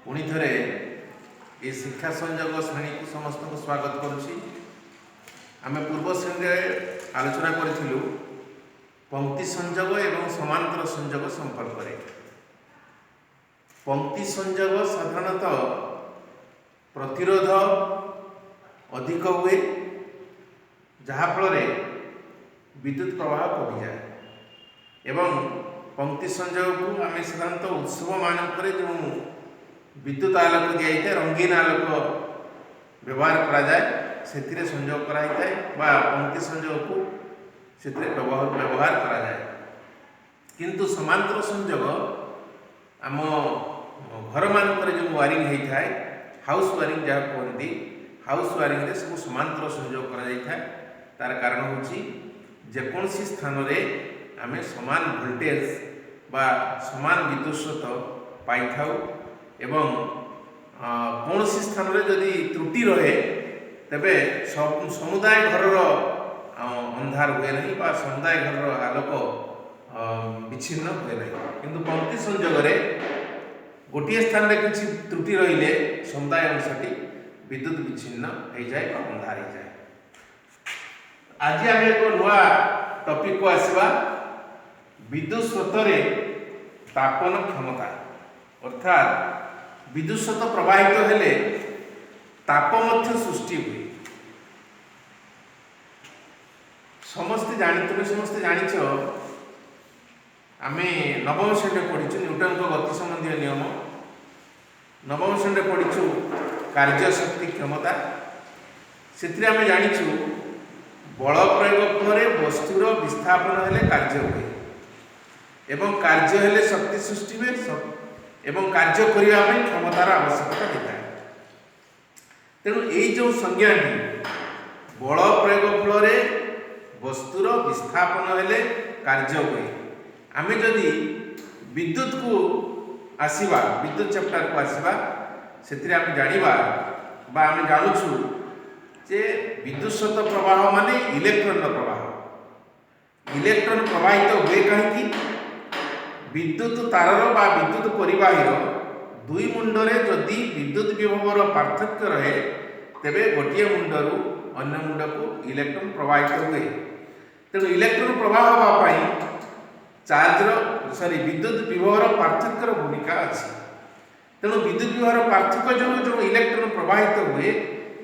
ପୁଣି ଥରେ ଏ ଶିକ୍ଷା ସଂଯୋଗ ଶ୍ରେଣୀକୁ ସମସ୍ତଙ୍କୁ ସ୍ୱାଗତ କରୁଛି। ଆମେ ପୂର୍ବ ଶ୍ରେଣୀରେ ଆଲୋଚନା କରିଥିଲୁ ପଙ୍କ୍ତି ସଂଯୋଗ ଏବଂ ସମାନ୍ତର ସଂଯୋଗ ସମ୍ପର୍କରେ। ପଙ୍କ୍ତି ସଂଯୋଗ ସାଧାରଣତଃ ପ୍ରତିରୋଧ ଅଧିକ ହୁଏ, ଯାହାଫଳରେ ବିଦ୍ୟୁତ ପ୍ରବାହ କମିଯାଏ ଏବଂ ପଙ୍କ୍ତି ସଂଯୋଗକୁ ଆମେ ସାଧାରଣତଃ ଉତ୍ସବମାନଙ୍କରେ ଯେଉଁ ବିଦ୍ୟୁତ ଆଲୋକ ଦିଆଯାଇଥାଏ, ରଙ୍ଗୀନ ଆଲୋକ ବ୍ୟବହାର କରାଯାଏ, ସେଥିରେ ସଂଯୋଗ କରାଯାଇଥାଏ ବା ପଙ୍କ୍ତି ସଂଯୋଗକୁ ସେଥିରେ ବ୍ୟବହାର କରାଯାଏ। କିନ୍ତୁ ସମାନ୍ତର ସଂଯୋଗ ଆମ ଘରମାନଙ୍କରେ ଯେଉଁ ୱାରିଂ ହେଇଥାଏ, ହାଉସ୍ ୱାରିଂ ଯାହା କୁହନ୍ତି, ହାଉସ୍ ୱାରିଂରେ ସବୁ ସମାନ୍ତର ସଂଯୋଗ କରାଯାଇଥାଏ। ତାର କାରଣ ହେଉଛି, ଯେକୌଣସି ସ୍ଥାନରେ ଆମେ ସମାନ ଭୋଲ୍ଟେଜ୍ ବା ସମାନ ବିଦ୍ୟୁତ ସ୍ରୋତ ପାଇଥାଉ ଏବଂ କୌଣସି ସ୍ଥାନରେ ଯଦି ତ୍ରୁଟି ରହେ, ତେବେ ସମୁଦାୟ ଘରର ଅନ୍ଧାର ହୁଏ ନାହିଁ ବା ସମୁଦାୟ ଘରର ଆଲୋକ ବିଚ୍ଛିନ୍ନ ହୁଏ ନାହିଁ। କିନ୍ତୁ ପଙ୍କ୍ତି ସଂଯୋଗରେ ଗୋଟିଏ ସ୍ଥାନରେ କିଛି ତ୍ରୁଟି ରହିଲେ ସମୁଦାୟ ଅଂଶଟି ବିଦ୍ୟୁତ ବିଚ୍ଛିନ୍ନ ହେଇଯାଏ ବା ଅନ୍ଧାର ହେଇଯାଏ। ଆଜି ଆମେ ଏକ ନୂଆ ଟପିକକୁ ଆସିବା, ବିଦ୍ୟୁତ ସ୍ରୋତରେ ତାପନ କ୍ଷମତା। ଅର୍ଥାତ୍ ବିଦ୍ୟୁତ ସ୍ରୋତ ପ୍ରବାହିତ ହେଲେ ତାପ ମଧ୍ୟ ସୃଷ୍ଟି ହୁଏ। ସମସ୍ତେ ଜାଣି ତୁମେ ସମସ୍ତେ ଜାଣିଛ, ଆମେ ନବମ ଶ୍ରେଣୀରେ ପଢ଼ିଛୁ ନ୍ୟୁଟନଙ୍କ ଗତି ସମ୍ବନ୍ଧୀୟ ନିୟମ। ନବମ ଶ୍ରେଣୀରେ ପଢ଼ିଛୁ କାର୍ଯ୍ୟ, ଶକ୍ତି, କ୍ଷମତା। ସେଥିରେ ଆମେ ଜାଣିଛୁ, ବଳ ପ୍ରୟୋଗ ଫଳରେ ବସ୍ତୁର ବିସ୍ଥାପନ ହେଲେ କାର୍ଯ୍ୟ ହୁଏ ଏବଂ କାର୍ଯ୍ୟ ହେଲେ ଶକ୍ତି ସୃଷ୍ଟି ହୁଏ ଏବଂ କାର୍ଯ୍ୟ କରିବା ପାଇଁ କ୍ଷମତାର ଆବଶ୍ୟକତା ହୋଇଥାଏ। ତେଣୁ ଏଇ ଯେଉଁ ସଂଜ୍ଞାଟି, ବଳ ପ୍ରୟୋଗ ଫଳରେ ବସ୍ତୁର ବିସ୍ଥାପନ ହେଲେ କାର୍ଯ୍ୟ ହୁଏ, ଆମେ ଯଦି ବିଦ୍ୟୁତକୁ ଆସିବା, ବିଦ୍ୟୁତ ଚାପ୍ଟରକୁ ଆସିବା, ସେଥିରେ ଆମେ ଜାଣିବା ବା ଆମେ ଜାଣୁଛୁ ଯେ ବିଦ୍ୟୁତ ସ୍ରୋତ ପ୍ରବାହ ମାନେ ଇଲେକ୍ଟ୍ରନର ପ୍ରବାହ। ଇଲେକ୍ଟ୍ରନ ପ୍ରବାହିତ ହୁଏ କାହିଁକି? ବିଦ୍ୟୁତ ତାରର ବା ବିଦ୍ୟୁତ ପରିବାହୀର ଦୁଇ ମୁଣ୍ଡରେ ଯଦି ବିଦ୍ୟୁତ ବିଭବର ପାର୍ଥକ୍ୟ ରହେ, ତେବେ ଗୋଟିଏ ମୁଣ୍ଡରୁ ଅନ୍ୟ ମୁଣ୍ଡକୁ ଇଲେକ୍ଟ୍ରନ ପ୍ରବାହିତ ହୁଏ। ତେଣୁ ଇଲେକ୍ଟ୍ରନ ପ୍ରବାହ ହେବା ପାଇଁ ଚାର୍ଜର, ସରି, ବିଦ୍ୟୁତ ବିଭବର ପାର୍ଥକ୍ୟର ଭୂମିକା ଅଛି। ତେଣୁ ବିଦ୍ୟୁତ ବିଭବର ପାର୍ଥକ୍ୟ ଯୋଗୁଁ ଯେଉଁ ଇଲେକ୍ଟ୍ରନ ପ୍ରବାହିତ ହୁଏ,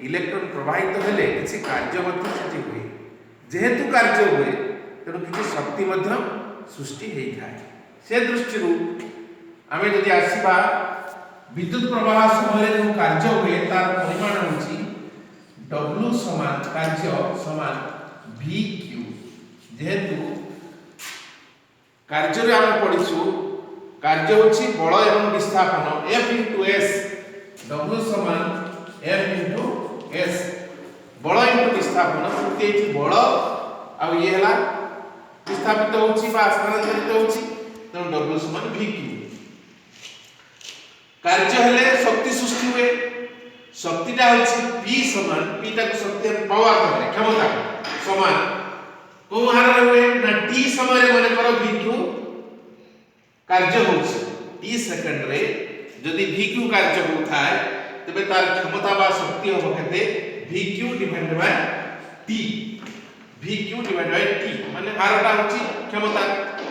ଇଲେକ୍ଟ୍ରନ ପ୍ରବାହିତ ହେଲେ କିଛି କାର୍ଯ୍ୟ ମଧ୍ୟ ସେଠି ହୁଏ। ଯେହେତୁ କାର୍ଯ୍ୟ ହୁଏ, ତେଣୁ କିଛି ଶକ୍ତି ମଧ୍ୟ ସୃଷ୍ଟି ହେଇଥାଏ। ସେ ଦୃଷ୍ଟିରୁ ଆମେ ଯଦି ଆସିବା, ବିଦ୍ୟୁତ ପ୍ରବାହ ସମୟରେ ଯେଉଁ କାର୍ଯ୍ୟ ହୁଏ, ତାର ପରିମାଣ ହେଉଛି ଡବ୍ଲୁ ସମାନ, କାର୍ଯ୍ୟ ସମାନ ଭି କ୍ୟୁ। ଯେହେତୁ କାର୍ଯ୍ୟରେ ଆମେ ପଢିଛୁ, କାର୍ଯ୍ୟ ହେଉଛି ବଳ ଏବଂ ବିସ୍ଥାପନ, ଏଫ୍ ଇଣ୍ଟୁ ଏସ୍। ଡବ୍ଲୁ ସମାନ ଏଫ୍ ଇଣ୍ଟୁ ଏସ୍, ବଳ ଇଣ୍ଟୁ ବିସ୍ଥାପନ। ସେମିତି ଏଇଠି ବଳ ଆଉ ଇଏ ହେଲା ବିସ୍ଥାପିତ ହେଉଛି ବା ସ୍ଥାନାନ୍ତରିତ ହେଉଛି। ତେଣୁ ଡବ୍ଲୁ ସମାନ ଭି କ୍ୟୁ। କାର୍ଯ୍ୟ ହେଲେ ଶକ୍ତି ସୃଷ୍ଟି ହୁଏ। ଶକ୍ତିଟା ହେଉଛି ପି ସମାନ, ପିଟାକୁ ଶକ୍ତି ଆମେ ପାୱାର ଧରିଲେ, କ୍ଷମତା ସମାନ କୋଉ ହାରରେ ହୁଏ ନା ଟି ସମୟରେ ମନେକର ଭି କ୍ୟୁ କାର୍ଯ୍ୟ ହେଉଛି, ଟି ସେକେଣ୍ଡରେ ଯଦି ଭି କ୍ୟୁ କାର୍ଯ୍ୟ ହେଉଥାଏ, ତେବେ ତାର କ୍ଷମତା ବା ଶକ୍ତି ହେବ କେତେ? V Q divide by T। V Q divide by T ମାନେ ହାରଟା ହେଉଛି କ୍ଷମତା।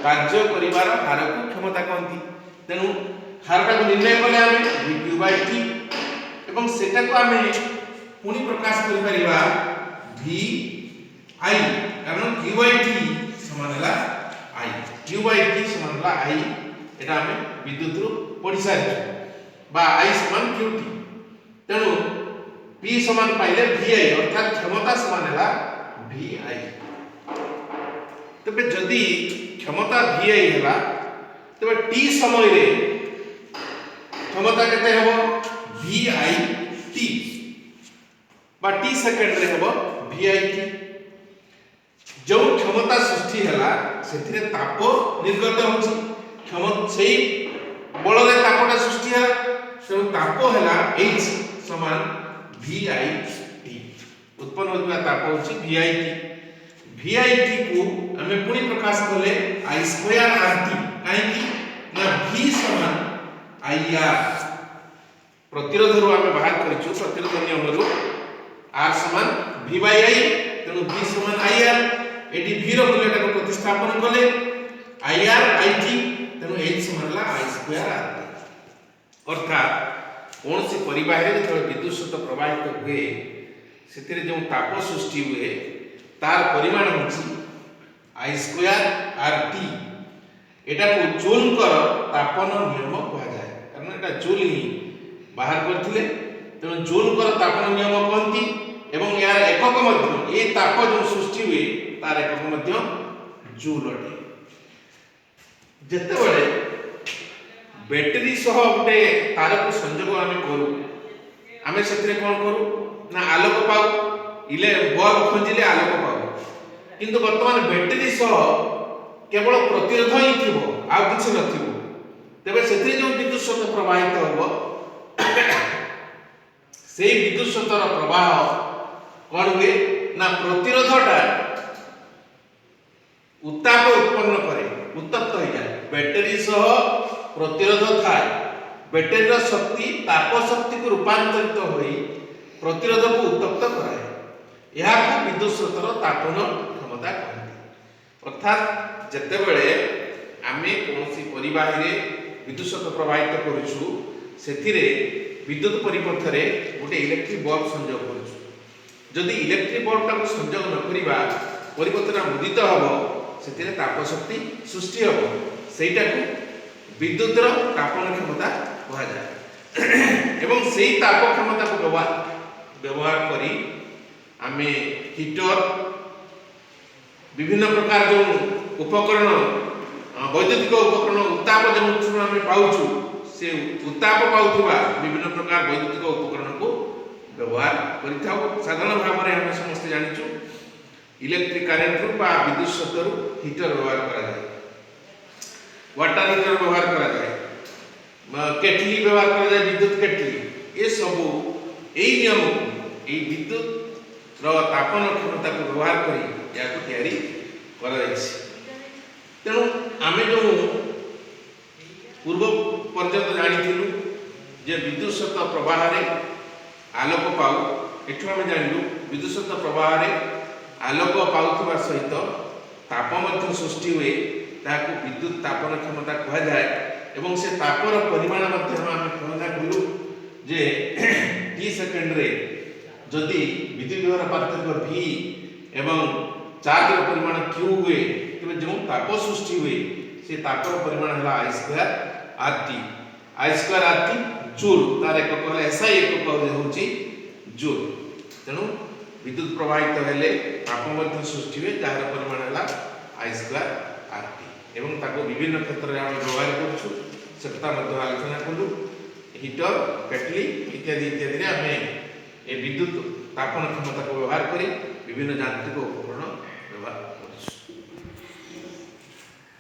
କାର୍ଯ୍ୟ କରିବାର ହାରକୁ କ୍ଷମତା କହନ୍ତି। ତେଣୁ ହାରଟାକୁ ନିର୍ଣ୍ଣୟ କଲେ ଆମେ ଭି କ୍ୟୁ ବାଇ ଟି ଏବଂ ସେଟାକୁ ଆମେ ପୁଣି ପ୍ରକାଶ କରିପାରିବା ଭି I, କାରଣ କ୍ୟୁ ବାଇ ଟି ସମାନ ହେଲା I. Q Bai ଟି ସମାନ ହେଲା I, ଏଟା ଆମେ ବିଦ୍ୟୁତରୁ ପଢି ସାରିଛୁ, ବା I ସମାନ କ୍ୟୁ ଟି। ତେଣୁ ପି ସମାନ ପାଇଲେ ଭି I, ଅର୍ଥାତ୍ କ୍ଷମତା ସମାନ ହେଲା ଭି I. ତେବେ ଯଦି କ୍ଷମତା ଭି I ହେଲା, ତେବେ ଟି ସମୟରେ କ୍ଷମତା କେତେ ହେବ? ଭି I T, ବା ଟି ସେକେଣ୍ଡରେ ହେବ ଭି I T. ଯେଉଁ କ୍ଷମତା ସୃଷ୍ଟି ହେଲା, ସେଥିରେ ତାପ ନିର୍ଗତ ହେଉଛି। ସେଇ ବଳରେ ତାପଟା ସୃଷ୍ଟି ହେଲା। ତେଣୁ ତାପ ହେଲା ଏଚ୍ ସମାନ ଭି I T. ଉତ୍ପନ୍ନ ହେଉଥିବା ତାପ ହେଉଛି V I T। V I T କୁ ଆମେ ପୁଣି ପ୍ରକାଶ କଲେ I square ଆର୍ ଟି। କାହିଁକି ନା ଭି ସମାନ I R. ପ୍ରତିରୋଧରୁ ଆମେ ବାହାର କରିଛୁ, ପ୍ରତିରୋଧ ନିୟମରୁ ଆର୍ ସମାନ ଭି ବାଇ I. ତେଣୁ ଭି ସମାନ I R. ଏଠି ଭି ର ମୂଲ୍ୟଟାକୁ ପ୍ରତିସ୍ଥାପନ କଲେ I R I T. ତେଣୁ ଏଚ୍ ସମାନ ହେଲା I square ଆର୍ ଟି। ଅର୍ଥାତ୍ କୌଣସି ପରିବାହରେ ଯେତେବେଳେ ବିଦ୍ୟୁତ ସ୍ରୋତ ପ୍ରବାହିତ ହୁଏ, ସେଥିରେ ଯେଉଁ ତାପ ସୃଷ୍ଟି ହୁଏ, ତାର ପରିମାଣ ହେଉଛି I square ଆର୍ ଟି। ଏଟାକୁ ଜୁଲଙ୍କର ତାପନ ନିୟମ କୁହାଯାଏ, କାରଣ ଏଟା ଜୁଲ ହିଁ ବାହାର କରିଥିଲେ। ତେଣୁ ଜୁଲଙ୍କର ତାପନ ନିୟମ କହନ୍ତି ଏବଂ ଏହାର ଏକକ ମଧ୍ୟ, ଏ ତାପ ଯେଉଁ ସୃଷ୍ଟି ହୁଏ ତାର ଏକକ ମଧ୍ୟ ଜୁଲ ଅଟେ। ଯେତେବେଳେ ବ୍ୟାଟେରୀ ସହ ଗୋଟେ ତାରକୁ ସଂଯୋଗ ଆମେ କରୁ, ଆମେ ସେଥିରେ କ'ଣ କରୁ ନା ଆଲୋକ ପାଉ। ବଲ୍ବ ଖଞ୍ଜିଲେ ଆଲୋକ ପାଉ। କିନ୍ତୁ ବର୍ତ୍ତମାନ ବ୍ୟାଟେରୀ ସହ କେବଳ ପ୍ରତିରୋଧ ହିଁ ଥିବ, ଆଉ କିଛି ନଥିବ। ତେବେ ସେଥିରେ ଯେଉଁ ବିଦ୍ୟୁତ ସ୍ରୋତ ପ୍ରବାହିତ ହେବ, ସେଇ ବିଦ୍ୟୁତ ସ୍ରୋତର ପ୍ରବାହ କ'ଣ ହୁଏ ନା ପ୍ରତିରୋଧଟା ଉତ୍ତାପ ଉତ୍ପନ୍ନ କରେ, ଉତ୍ତପ୍ତ ହେଇଯାଏ। ବ୍ୟାଟେରୀ ସହ ପ୍ରତିରୋଧ ଥାଏ, ବ୍ୟାଟେରୀର ଶକ୍ତି ତାପ ଶକ୍ତିକୁ ରୂପାନ୍ତରିତ ହୋଇ ପ୍ରତିରୋଧକୁ ଉତ୍ତପ୍ତ କରାଏ। ଏହାକୁ ବିଦ୍ୟୁତ ସ୍ରୋତର ତାପନ କ୍ଷମତା କହନ୍ତି। ଅର୍ଥାତ୍ ଯେତେବେଳେ ଆମେ କୌଣସି ପରିବାହୀରେ ବିଦ୍ୟୁତ ସ୍ରୋତ ପ୍ରବାହିତ କରୁଛୁ, ସେଥିରେ ବିଦ୍ୟୁତ ପରିପଥରେ ଗୋଟେ ଇଲେକ୍ଟ୍ରିକ୍ ବଲ୍ବ ସଂଯୋଗ କରୁଛୁ। ଯଦି ଇଲେକ୍ଟ୍ରିକ୍ ବଲ୍ବଟାକୁ ସଂଯୋଗ ନ କରିବା, ପରିପଥଟା ମୁଦିତ ହେବ, ସେଥିରେ ତାପ ଶକ୍ତି ସୃଷ୍ଟି ହେବ। ସେଇଟାକୁ ବିଦ୍ୟୁତର ତାପନ କ୍ଷମତା କୁହାଯାଏ ଏବଂ ସେଇ ତାପ କ୍ଷମତାକୁ ବ୍ୟବହାର କରି ଆମେ ହିଟର, ବିଭିନ୍ନ ପ୍ରକାର ଯେଉଁ ଉପକରଣ, ବୈଦ୍ୟୁତିକ ଉପକରଣ, ଉତ୍ତାପ ଯେଉଁଥିରୁ ଆମେ ପାଉଛୁ, ସେ ଉତ୍ତାପ ପାଉଥିବା ବିଭିନ୍ନ ପ୍ରକାର ବୈଦ୍ୟୁତିକ ଉପକରଣକୁ ବ୍ୟବହାର କରିଥାଉ। ସାଧାରଣ ଭାବରେ ଆମେ ସମସ୍ତେ ଜାଣିଛୁ, ଇଲେକ୍ଟ୍ରିକ୍ କରେଣ୍ଟରୁ ବା ବିଦ୍ୟୁତ ସ୍ରୋତରୁ ହିଟର ବ୍ୟବହାର କରାଯାଏ, ୱାଟର ହିଟର ବ୍ୟବହାର କରାଯାଏ, କେଟଲି ବ୍ୟବହାର କରାଯାଏ, ବିଦ୍ୟୁତ କେଟଲି। ଏସବୁ ଏଇ ନିୟମକୁ, ଏଇ ବିଦ୍ୟୁତର ତାପନ କ୍ଷମତାକୁ ବ୍ୟବହାର କରି ଏହାକୁ ତିଆରି କରାଯାଇଛି। ତେଣୁ ଆମେ ଯେଉଁ ପୂର୍ବ ପର୍ଯ୍ୟନ୍ତ ଜାଣିଥିଲୁ ଯେ ବିଦ୍ୟୁତ ସ୍ରୋତ ପ୍ରବାହରେ ଆଲୋକ ପାଉ, ଏଠୁ ଆମେ ଜାଣିଲୁ ବିଦ୍ୟୁତ ସ୍ରୋତ ପ୍ରବାହରେ ଆଲୋକ ପାଉଥିବା ସହିତ ତାପ ମଧ୍ୟ ସୃଷ୍ଟି ହୁଏ। ତାହାକୁ ବିଦ୍ୟୁତ ତାପନ କ୍ଷମତା କୁହାଯାଏ ଏବଂ ସେ ତାପର ପରିମାଣ ମଧ୍ୟ ଆମେ ଗଣନା କଲୁ ଯେ ଟି ସେକେଣ୍ଡରେ ଯଦି ବିଦ୍ୟୁତ ବିଭବର ପାର୍ଥକ୍ୟ ଭି ଏବଂ ଚାର୍ଜର ପରିମାଣ କ୍ୟୁ ହୁଏ, ତେବେ ଯେଉଁ ତାପ ସୃଷ୍ଟି ହୁଏ ସେ ତାପର ପରିମାଣ ହେଲା I square R T, I square R T joule। ତାର ଏକକ ହେଲା, ଏସ୍ଆଇ ଏକକ ହେଉଛି ଜୁଲ୍। ତେଣୁ ବିଦ୍ୟୁତ ପ୍ରବାହିତ ହେଲେ ତାପ ମଧ୍ୟ ସୃଷ୍ଟି ହୁଏ, ଯାହାର ପରିମାଣ ହେଲା I square ଆର୍ ଟି ଏବଂ ତାକୁ ବିଭିନ୍ନ କ୍ଷେତ୍ରରେ ଆମେ ବ୍ୟବହାର କରୁଛୁ, ସେ କଥା ମଧ୍ୟ ଆଲୋଚନା କଲୁ। ହିଟର, କେଟଲି ଇତ୍ୟାଦି ଇତ୍ୟାଦିରେ ଆମେ ଏ ବିଦ୍ୟୁତ ତାପନ କ୍ଷମତାକୁ ବ୍ୟବହାର କରି ବିଭିନ୍ନ ଯାନ୍ତ୍ରିକ ଉପକରଣ ବ୍ୟବହାର କରୁଛୁ।